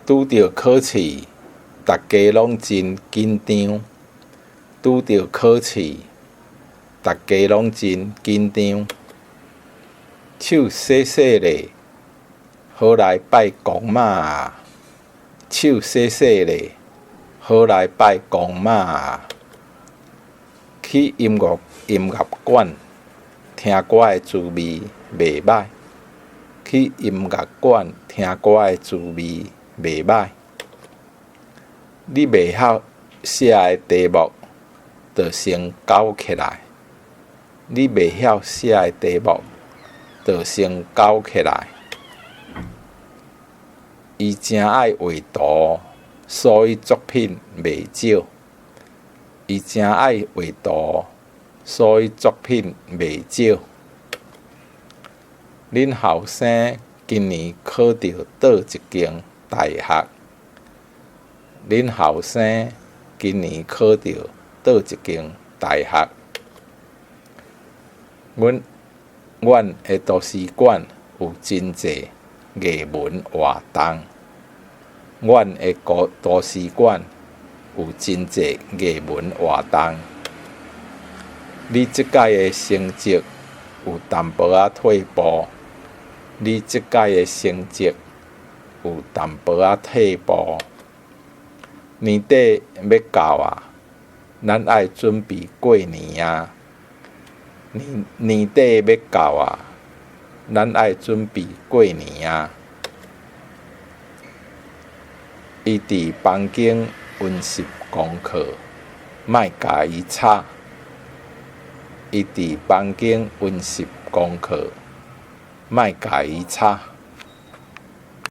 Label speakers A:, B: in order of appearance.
A: 拄著考試，逐家攏真緊張。拄著考試，逐家攏真緊張。手洗洗咧，好來拜公媽啊！手洗洗咧，好來拜公媽啊！去音樂音樂館聽歌的滋味袂䆀。去音樂館聽歌的滋味袂䆀。你袂曉寫的題目，就先勾起來。你袂曉寫的題目，就先勾起來。伊誠愛畫圖，所以作品袂少。伊誠愛畫圖，所以作品袂少。恁後生今年考著佗一間大學？恁後生今年考著佗一間大學？阮阮的圖書館有真濟藝文活動。阮的圖圖書館有真濟藝文活動。你這擺的成績有淡薄仔退步。你這擺的成績有淡薄仔退步。年底欲到矣，咱愛準備過年矣。年年底欲到矣，咱愛準備過年矣。伊佇房間溫習功課，莫共伊吵。伊佇房間溫習功課，莫共伊吵。